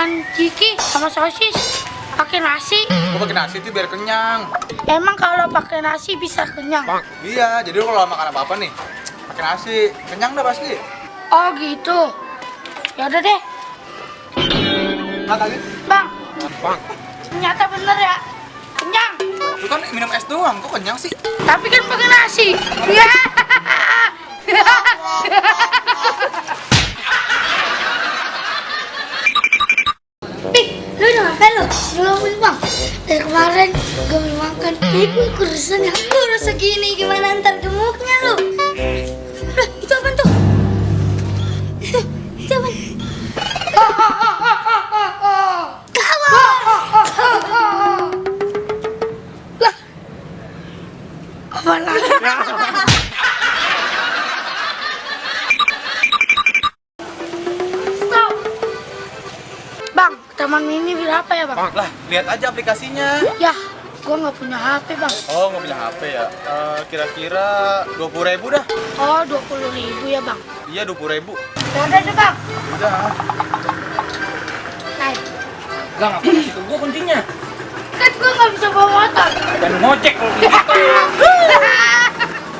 makan ciki sama sosis pakai nasi. Gua pakai nasi itu biar kenyang. Emang kalau pakai nasi bisa kenyang? Iya, jadi lu kalau makan apa-apa nih, pakai nasi, kenyang dah pasti. Oh gitu. Ya udah deh, Makan Bang. Ternyata bener ya. Kenyang. Lu kan minum es doang, kok kenyang sih? Tapi kan pakai nasi. Ya. Pik, lu udah makan lo? Belum Bang. Dari kemarin gue belum makan. Gue kurusan ya. Kurus segini gimana ntar gemuknya lu? Lah, itu apa tuh? Itu apa? Lah. Apa lagi? Stop. Bang, taman mini berapa ya bang? Lah, lihat aja aplikasinya. Ya, gua nggak punya HP bang. Oh, nggak punya HP ya? Kira-kira 20.000 dah. Oh, 20.000 ya bang. Iya, 20.000. Ya udah deh bang. Udah. Naik. Lah ngapain situ gua kuncinya? Kan gua nggak bisa bawa motor. Dan ngojek kalau gitu.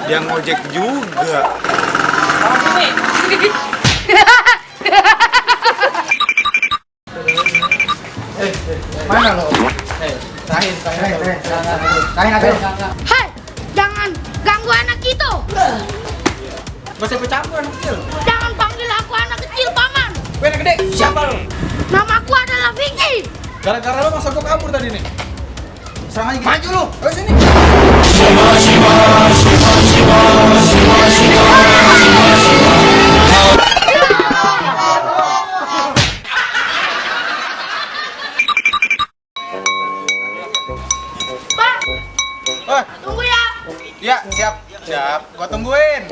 Dia ngojek juga. Sama sini. Mana lo? Rahin ada. Hai, jangan ganggu anak itu. Masih pecampur anak kecil. Jangan panggil aku anak kecil paman. Gue anak gede. Siapa lo? Namaku adalah Vicky. Gara-gara lo masa gue kabur tadi nih. Serang aja. Maju lo. Ayo sini. Bang, Oh, tunggu ya. ya siap. Siap. Gua tungguin.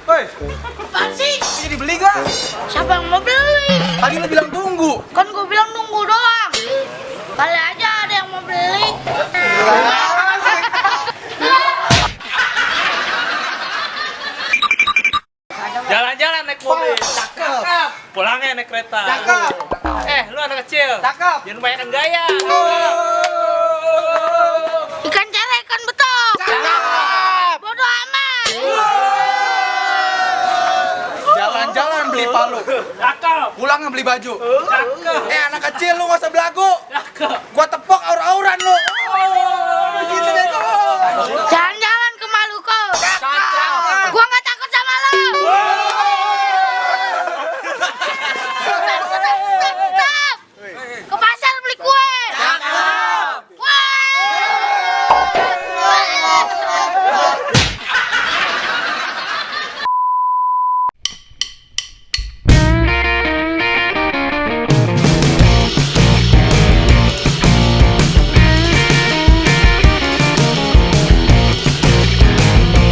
Woi, Apaan sih? ini dibeli gak? Siapa yang mau beli? Tadi lo bilang tunggu. Kan gue bilang nunggu doang. Kali aja ada yang mau beli. Jalan-jalan naik mobil. Cakep. Pulangnya naik kereta. Cakep. Lu anak kecil. Cakep. Jangan banyak gaya. Ikan cere, ikan betok. Cakep. Bodoh amat. Jalan-jalan beli palu. Cakep. Pulang beli baju. Cakep. Anak kecil lu gak usah belagu. Cakep. Gua tepok aur-auran lu. Gitu deh tuh. Jangan